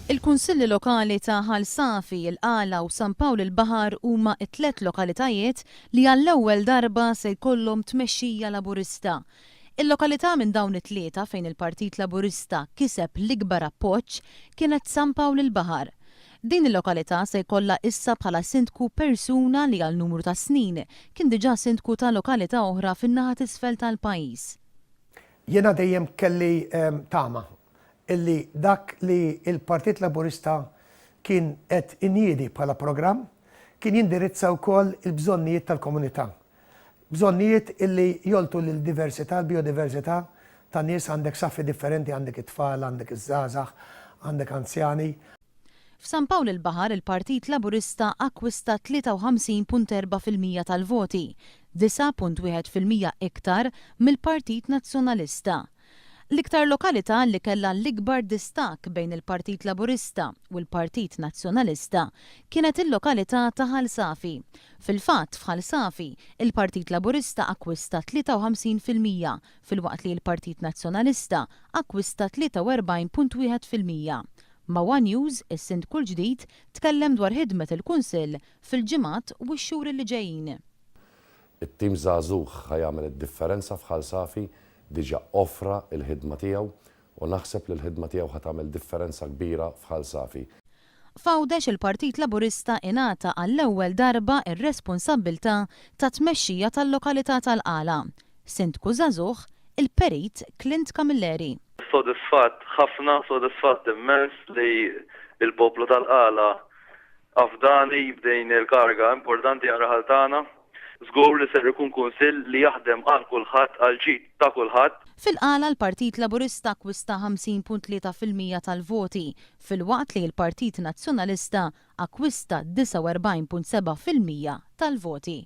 Il-Kunsilli Lokali ta' Ħal Safi, il-Qala u San Pawl il-Baħar huma t-tlett lokalitajiet li għall-ewwel darba se jkollhom tmexxija Laburista. Il-lokalità minn dawn it-tlieta fejn il-Partit Laburista kiseb l-ikbar appoġġ kienet San Pawl il-Baħar. Din il-lokalità se jkollha issa bħala sindku persuna li għal numru ta' snin kien diġà sindku ta' lokalità oħra fin-naħa t'isfel tal-pajjiż. Jiena dejjem kelli tama illi dak li l-Partit Laburista kien qed iniedi bħala programm kien jindirizza wkoll il-bżonnijiet tal-komunità. Bżonnijiet illi jolqtu lil-diversità, l-bijodiversità ta' nies, għandek saffi differenti, għandek it-tfal, għandek iż-żgħażagħ, għandek anzjani. F'San Pawl il-Baħar il-Partit Laburista akkwista 53.4% tal-voti, 9.1% iktar mill-Partit Nazzjonalista. L-iktar lokalità li kellha l-ikbar distakk bejn il-Partit Laburista u l-Partit Nazzjonalista kienet il-lokalità ta' Ħal Safi. Fil-fatt, f'Ħal Safi, il-Partit Laburista akkwista 53% filwaqt li l-Partit Nazzjonalista akkwista 43.1%. Ma' one News, is-Sindku l-ġdid tkellem dwar ħidmet il-Kunsill fil-ġimgħat u x-xhur li ġejjin. It-tim żagħżugħ ħa jagħmel id-differenza f'Ħal Safi, diġà offra l-ħidma tiegħu u naħseb li l-ħidma tiegħu ħa tagħmel differenza kbira f'Ħal Safi. F'Għawdex il-Partit Laburista ingħata għall-ewwel darba r-responsabbiltà tat-tmexxija tal-lokalità tal-Qala. Sindku żagħżugħ, il-Perit Clint Camilleri. Sodisfatt ħafna, sodisfatt immens li l-poplu tal-Qala afdani b'din il-kariga importanti għar-raħal tagħna. Żgur li ser ikun kunsill li jaħdem għal kulħadd, għall-ġid ta' kulħadd. Fil-Qala l-Partit Laburista akkwista 50.3% tal-voti, filwaqt li l-Partit Nazzjonalista akkwista 49.7% tal-voti.